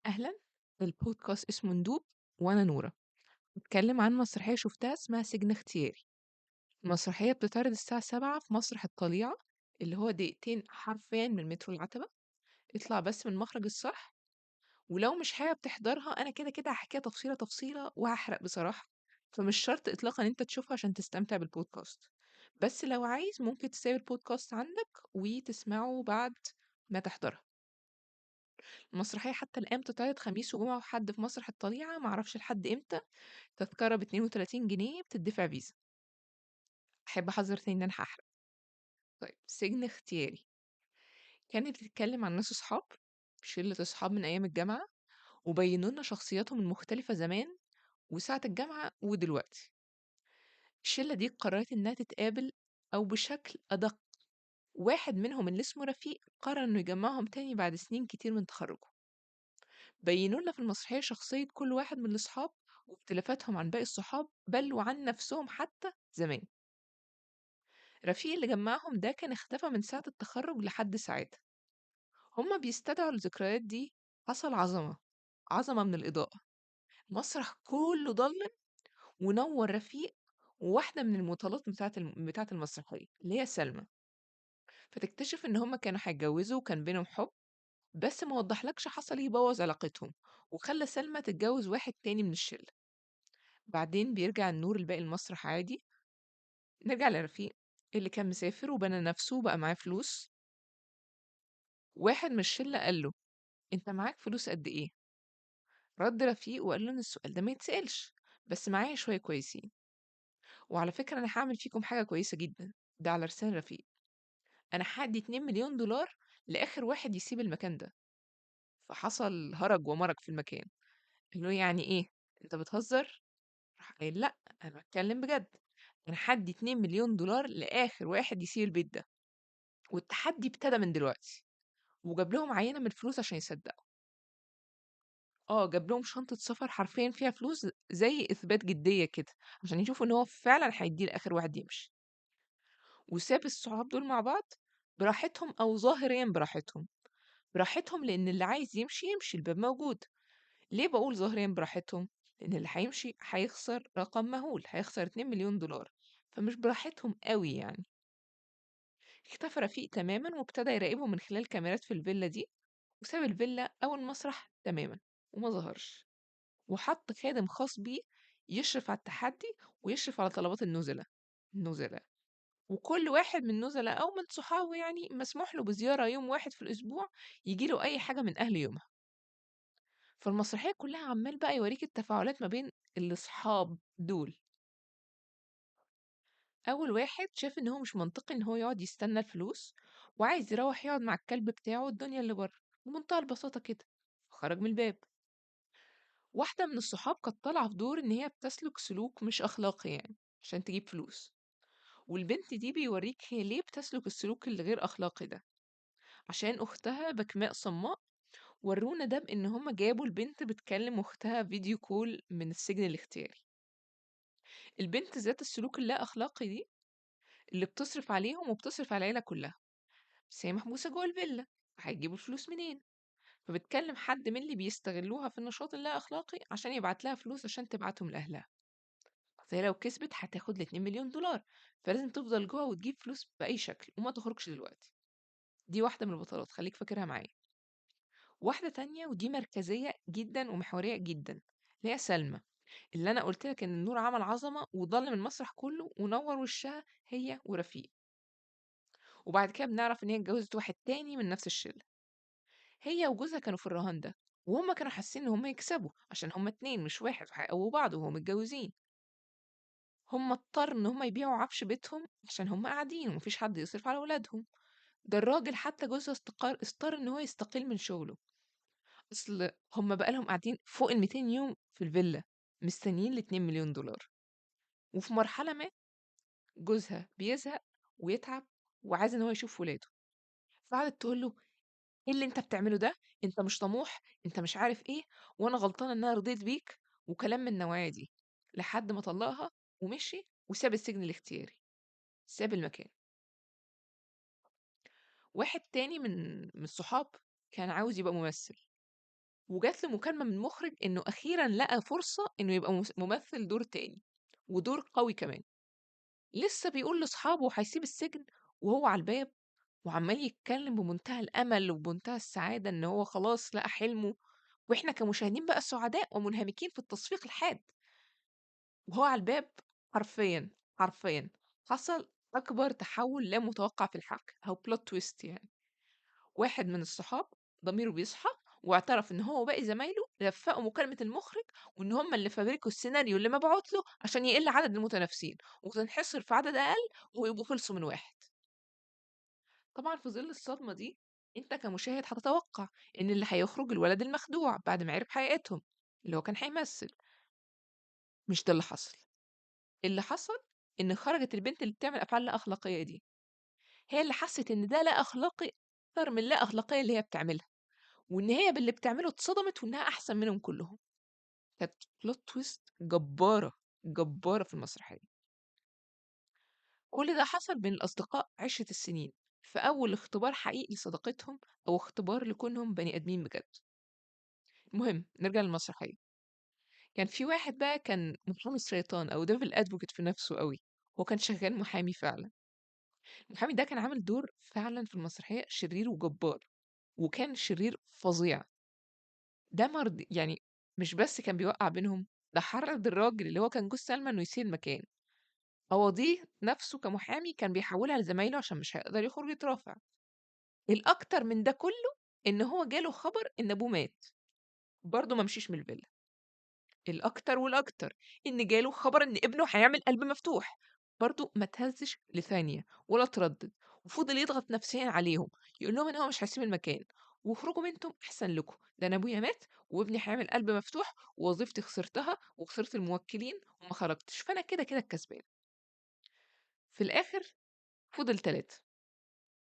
أهلًا، البودكاست اسمه ندوب وأنا نورة، باتكلم عن مسرحية شُفتها اسمها سجن اختياري. المسرحية بتتعرض الساعة 19:00 في مسرح الطليعة، اللي هو دقيقتين حرفيًا من مترو العتبة، اطلع بس من المخرج الصح، ولو مش حابب تحضرها أنا كده، كده هاحكيها تفصيلة، تفصيلة وهاحرق بصراحة، فمش شرط إطلاقًا إن أنت تشوفها عشان تستمتع بالبودكاست، بس لو عايز ممكن تسيب البودكاست عندك وتسمعه بعد ما تحضرها. المسرحية حتى الآن بتتعرض خميس وجمعة وحد في مسرح الطليعة، ما أعرفش لحد إمتى، تذكرة ب32 جنيه بتدفع فيزا. أحب أحذر تاني إن أنا هاحرق. طيب سجن اختياري كانت بتتكلم عن ناس أصحاب، شلة أصحاب من أيام الجامعة، وبينوا لنا شخصياتهم المختلفة زمان وساعة الجامعة ودلوقتي. الشلة دي قررت إنها تتقابل، أو بشكل أدق واحد منهم اللي اسمه رفيق قرر إنه يجمعهم تاني بعد سنين كتير من تخرجه. بينوا لنا في المسرحية شخصية كل واحد من الأصحاب واختلافاتهم عن باقي الصحاب، بل وعن نفسهم حتى زمان. رفيق اللي جمعهم ده كان اختفى من ساعة التخرج لحد ساعتها. هما بيستدعوا الذكريات دي، حصل عظمة، عظمة من الإضاءة، المسرح كله ضلم ونور رفيق وواحدة من المطالات بتاعة المسرحية اللي هي سلمى. فتكتشف إن هما كانوا هيتجوزوا وكان بينهم حب، بس ما وضحلكش حصل ايه بوظ علاقتهم وخلى سلمى تتجوز واحد تاني من الشلة. بعدين بيرجع النور لباقي المسرح عادي. نرجع لرفيق اللي كان مسافر وبنى نفسه وبقى معاه فلوس. واحد من الشلة قال له انت معاك فلوس قد ايه؟ رد رفيق وقال له ان السؤال ده ما يتسألش، بس معايا شوية كويسين، وعلى فكرة انا هعمل فيكم حاجة كويسة جدا. ده على لسان رفيق. انا هدي 2 مليون دولار لآخر واحد يسيب المكان ده. فحصل هرج ومرج في المكان. قال له يعني ايه؟ انت بتهزر؟ راح قايل لا انا بتكلم بجد، انا هدي 2 مليون دولار لآخر واحد يسيب البيت ده، والتحدي ابتدى من دلوقتي. وجاب لهم عينة من الفلوس عشان يصدقوا. جاب لهم شنطة سفر حرفيا فيها فلوس زي إثبات جدية كده، عشان يشوفوا إن هو فعلا هيديه لآخر واحد يمشي. وساب الصحاب دول مع بعض براحتهم، أو ظاهريا براحتهم. براحتهم لأن اللي عايز يمشي يمشي، الباب موجود. ليه بقول ظاهريا براحتهم؟ لأن اللي هيمشي هيخسر رقم مهول، هيخسر 2 مليون دولار، فمش براحتهم قوي يعني. اختفى رفيق تماما وابتدى يراقبهم من خلال كاميرات في الفيلا دي، وساب الفيلا أو المسرح تماما وما ظهرش، وحط خادم خاص بيه يشرف على التحدي ويشرف على طلبات النزلاء. وكل واحد من النزلاء أو من صحابه مسموح له بزيارة يوم واحد في الأسبوع يجي له أي حاجة من أهل يومها. فالمسرحية كلها عمال بقى يوريك التفاعلات ما بين الأصحاب دول. أول واحد شاف إن هو مش منطقي إن هو يقعد يستنى الفلوس، وعايز يروح يقعد مع الكلب بتاعه الدنيا اللي بره بمنتهى البساطة كده، خرج من الباب. واحدة من الصحاب كانت طالعة في دور إن هي بتسلك سلوك مش أخلاقي عشان تجيب فلوس، والبنت دي بيوريك هي ليه بتسلك السلوك الغير أخلاقي ده، عشان أختها بكماء صماء. ورونا ده بإن هما جابوا البنت بتكلم أختها فيديو كول من السجن الاختياري. البنت ذات السلوك اللا أخلاقي دي اللي بتصرف عليهم وبتصرف على العيلة كلها، بس هي محبوسة جوه الفيلا، هيجيبوا الفلوس منين؟ فبتكلم حد من اللي بيستغلوها في النشاط اللا أخلاقي عشان يبعت لها فلوس عشان تبعتهم لأهلها. فهي لو كسبت هتاخد الاتنين مليون دولار، فلازم تفضل جوه وتجيب فلوس بأي شكل وما تخرجش دلوقتي. دي واحدة من البطولات، خليك فاكرها معايا. واحدة تانية ودي مركزية جدا ومحورية جدا، اللي هي سلمى، اللي أنا قلت لك إن النور عمل عظمة وضل من المسرح كله ونور وشها هي ورفيق. وبعد كده بنعرف إن هي اتجوزت واحد تاني من نفس الشلة. هي وجوزها كانوا في الرهان ده، وهم كانوا حاسين إن هم يكسبوا عشان هم اتنين مش واحد، وهيقووا بعض وهم متجوزين. هم اضطروا إن هم يبيعوا عفش بيتهم عشان هم قاعدين ومفيش حد يصرف على ولادهم. ده الراجل حتى جوزها اضطر إن هو يستقيل من شغله، أصل هم بقالهم قاعدين فوق الميتين يوم في الفيلا مستنيين الاتنين مليون دولار. وفي مرحلة ما جوزها بيزهق ويتعب وعايز إن هو يشوف ولاده، فقعدت تقول له إيه اللي أنت بتعمله ده؟ أنت مش طموح، أنت مش عارف إيه، وأنا غلطانة إن أنا رضيت بيك، وكلام من النوعية دي، لحد ما طلقها ومشي وساب السجن الاختياري، ساب المكان. واحد تاني من الصحاب كان عاوز يبقى ممثل، وجات له مكالمة من مخرج إنه أخيرًا لقى فرصة إنه يبقى ممثل دور تاني، ودور قوي كمان. لسه بيقول لأصحابه هيسيب السجن وهو على الباب، وعمّال يتكلم بمنتهى الأمل وبمنتهى السعادة إن هو خلاص لقى حلمه، وإحنا كمشاهدين بقى سعداء ومنهمكين في التصفيق الحاد. وهو على الباب حرفيًا، حرفيًا حصل أكبر تحول لا متوقع في الحبكة أو plot twist يعني. واحد من الصحاب ضميره بيصحى واعترف إن هو وباقي زمايله لفقوا مكالمة المخرج، وإن هم اللي فبركوا السيناريو اللي مبعوت له عشان يقل عدد المتنافسين وتنحصر في عدد أقل ويبقوا خلصوا من واحد. طبعًا في ظل الصدمة دي أنت كمشاهد هتتوقع إن اللي هيخرج الولد المخدوع بعد ما عرف حقيقتهم اللي هو كان هيمثل. مش ده اللي حصل. اللي حصل إن خرجت البنت اللي بتعمل أفعال لا أخلاقية دي، هي اللي حست إن ده لا أخلاقي أكتر من لا أخلاقية اللي هي بتعملها، وإن هي باللي بتعمله اتصدمت وإنها أحسن منهم كلهم. كانت plot twist جبارة، جبارة في المسرحية. كل ده حصل بين الأصدقاء عشرة السنين، في أول اختبار حقيقي لصداقتهم أو اختبار لكونهم بني آدمين بجد. المهم نرجع للمسرحية. كان في واحد بقى كان محامي الشيطان أو devil advocate في نفسه قوي، هو كان شغال محامي فعلا. المحامي ده كان عامل دور فعلا في المسرحية شرير وجبار، وكان شرير فظيع. ده مرض يعني، مش بس كان بيوقع بينهم، ده حرض الراجل اللي هو كان جوز سلمى إنه يسيب المكان. قواضيه نفسه كمحامي كان بيحولها لزمايله عشان مش هيقدر يخرج يترافع. الأكتر من ده كله إن هو جاله خبر إن أبوه مات، برضه ما مشيش من الفيلا. الأكتر والأكتر إن جاله خبر إن ابنه هيعمل قلب مفتوح، برضه ما تهزش لثانية ولا تردد، وفضل يضغط نفسيا عليهم يقول لهم إن هو مش هيسيب المكان، واخرجوا انتم أحسن لكم، ده أنا أبويا مات وابني هيعمل قلب مفتوح ووظيفتي خسرتها وخسرت الموكلين وما خرجتش، فأنا كده كده الكسبان. في الآخر فضل 3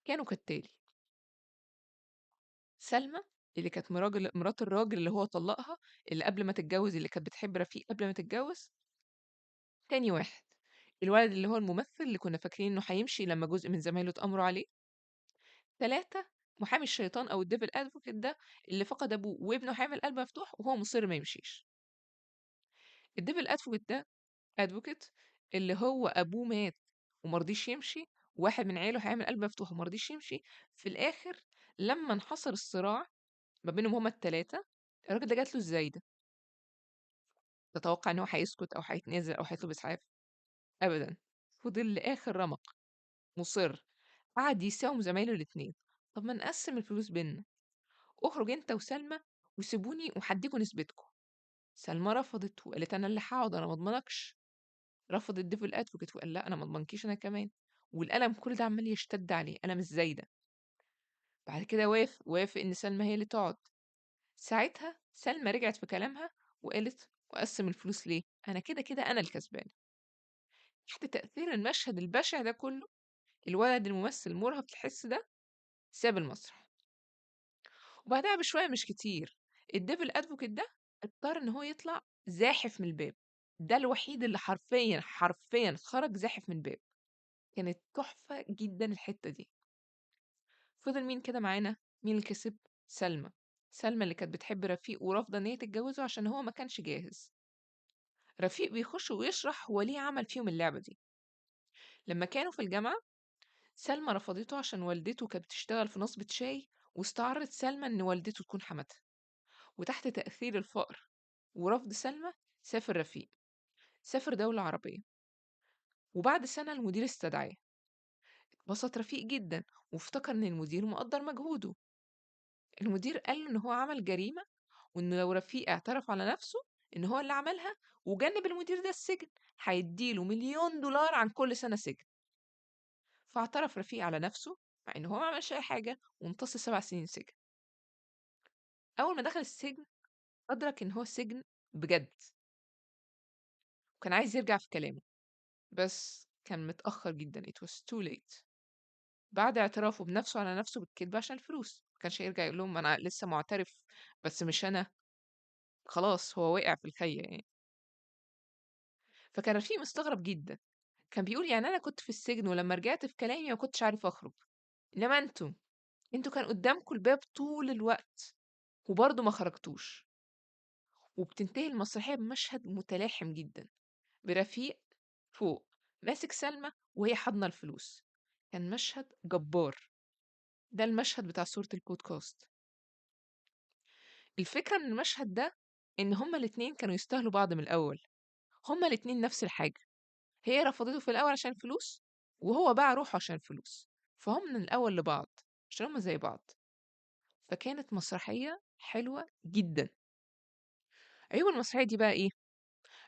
كانوا كالتالي: سلمى اللي كانت مرات الراجل اللي هو طلقها، اللي قبل ما تتجوز، اللي كانت بتحب رفيق قبل ما تتجوز. تاني واحد الولد اللي هو الممثل اللي كنا فاكرين إنه هيمشي لما جزء من زمايله اتأمروا عليه. 3 محامي الشيطان أو ال devil advocate ده اللي فقد أبوه وابنه هيعمل قلب مفتوح وهو مصر ما يمشيش. ال devil advocate ده advocate اللي هو أبوه مات ومرضيش يمشي، واحد من عياله هيعمل قلب مفتوح ومرضيش يمشي. في الآخر لما انحصر الصراع ما بينهم هما ال3، الراجل ده جات له الزايدة. تتوقع إن هو هيسكت أو هيتنازل أو هيطلب إسعاف؟ أبداً، فضل لآخر رمق مصر، قعد يساوم زمايله الاتنين. طب ما نقسم الفلوس بينا، اخرج انت وسلمى وسيبوني وهديكوا نسبتكم. سلمى رفضت وقالت انا اللي هقعد، انا ما اضمنكش. رفض ال devil advocate وقال لا انا ما اضمنكيش انا كمان. والألم كل ده عمال يشتد عليه، انا مش زايده. بعد كده وافق ان سلمى هي اللي تقعد. ساعتها سلمى رجعت في كلامها وقالت وقسم الفلوس ليه؟ انا كده كده انا الكسبانه. تحت تأثير المشهد البشع ده كله، الولد الممثل مرهف الحس ده ساب المسرح. وبعدها بشوية مش كتير ال devil advocate ده اضطر ان هو يطلع زاحف من الباب. ده الوحيد اللي حرفيا حرفيا خرج زاحف من الباب. كانت تحفة جدا الحتة دي. فضل مين كده معانا؟ مين اللي كسب؟ سلمى. سلمى اللي كانت بتحب رفيق ورافضة ان هي تتجوزه عشان هو ما كانش جاهز. رفيق بيخش ويشرح هو ليه عمل فيهم اللعبة دي. لما كانوا في الجامعة سلمى رفضته عشان والدته كانت بتشتغل في نصبة شاي، واستعرت سلمى إن والدته تكون حماتها. وتحت تأثير الفقر ورفض سلمى سافر رفيق، سافر دولة عربية. وبعد سنة المدير استدعاه. اتبسط رفيق جدا وافتكر إن المدير مقدر مجهوده. المدير قال له إن هو عمل جريمة، وإنه لو رفيق اعترف على نفسه إن هو اللي عملها وجنب المدير ده السجن هيديله $1,000,000 عن كل سنة سجن. فاعترف رفيق على نفسه مع إن هو ما عملش أي حاجة، وامتص 7 سنين سجن. أول ما دخل السجن أدرك إن هو سجن بجد، وكان عايز يرجع في كلامه بس كان متأخر جدا. It was too late. بعد اعترافه بنفسه على نفسه بالكذب عشان الفلوس، ما كانش هيرجع يقول لهم أنا لسه معترف بس مش أنا، خلاص هو وقع في الخية يعني. فكان رفيق مستغرب جدا، كان بيقول يعني أنا كنت في السجن ولما رجعت في كلامي ما كنتش عارف أخرج، إنما أنتوا كان قدامكم الباب طول الوقت. وبرضه ما خرجتوش. وبتنتهي المسرحية بمشهد متلاحم جدًا، برفيق فوق ماسك سلمى وهي حاضنة الفلوس. كان مشهد جبار. ده المشهد بتاع صورة البودكاست. الفكرة من المشهد ده إن هما الاتنين كانوا يستاهلوا بعض من الأول، هما الاتنين نفس الحاجة، هي رفضته في الأول عشان فلوس وهو باع روحه عشان فلوس، فهم من الأول لبعض عشان هما زي بعض. فكانت مسرحية حلوة جدا. عيوب المسرحية دي بقى إيه؟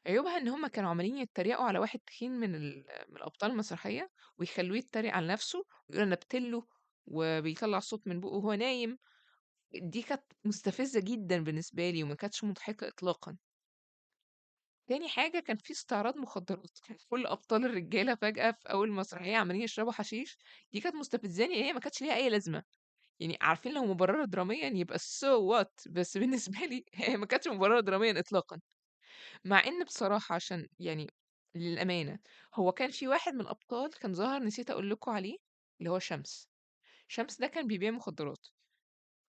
عيوبها إن هما كانوا عمالين يتريقوا على واحد تخين من أبطال المسرحية، ويخلوه يتريق على نفسه ويقول أنا بتله وبيطلع صوت من بقه وهو نايم. دي كانت مستفزة جدا بالنسبة لي وما كانتش مضحكة إطلاقا. تاني حاجة كان في استعراض مخدرات، كان كل أبطال الرجالة فجأة في أول مسرحية عمالين يشربوا حشيش. دي كانت مستفزاني، هي ما كانتش ليها أي لازمة، يعني عارفين لو مبررة دراميا يبقى so what، بس بالنسبة لي هي ما كانتش مبررة دراميا إطلاقا. مع إن بصراحة عشان يعني للأمانة هو كان في واحد من الأبطال كان ظاهر نسيت أقول لكم عليه، اللي هو شمس. شمس ده كان بيبيع مخدرات،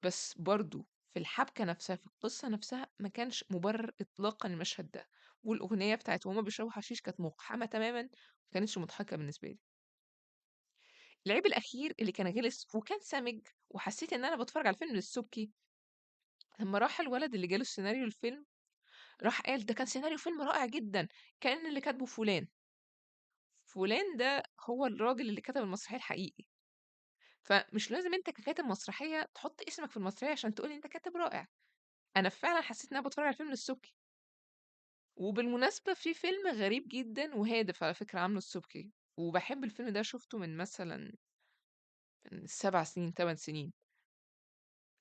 بس برضو في الحبكة نفسها في القصة نفسها ما كانش مبرر إطلاقا المشهد ده. والأغنية بتاعت وهما بيشربوا حشيش كانت مقحمة تماما، ما كانتش مضحكة بالنسبة لي. العيب الأخير اللي كان غلس وكان سمج وحسيت إن أنا بتفرج على فيلم للسبكي، لما راح الولد اللي جاله السيناريو الفيلم راح قال ده كان سيناريو فيلم رائع جدا، كأن اللي كاتبه فلان. فلان ده هو الراجل اللي كتب المسرحية الحقيقي، فمش لازم انت ككاتب مسرحية تحط اسمك في المسرحية عشان تقول انت كاتب رائع. انا فعلا حسيت ان انا بتفرج على فيلم للسبكي. وبالمناسبة في فيلم غريب جدا وهادف على فكرة عامله السبكي، وبحب الفيلم ده، شفته من مثلا 7 سنين 8 سنين.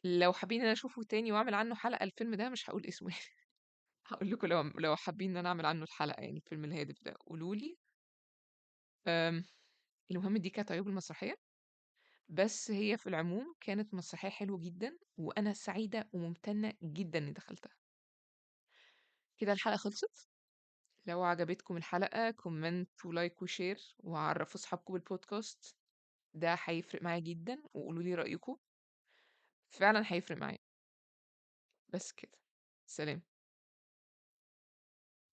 لو حابين ان انا اشوفه تاني واعمل عنه حلقة الفيلم ده مش هقول اسمه هقول لكم لو حابين ان انا اعمل عنه الحلقة، يعني الفيلم الهادف ده قولوا لي. المهم دي كانت عيوب المسرحية، بس هي في العموم كانت مسرحية حلوة جدا، وأنا سعيدة وممتنة جدا إني دخلتها. كده الحلقة خلصت. لو عجبتكم الحلقة comment و like و share، وعرفوا أصحابكم بالبودكاست، ده هيفرق معايا جدا، وقولوا لي رأيكم، فعلا هيفرق معايا. بس كده، سلام.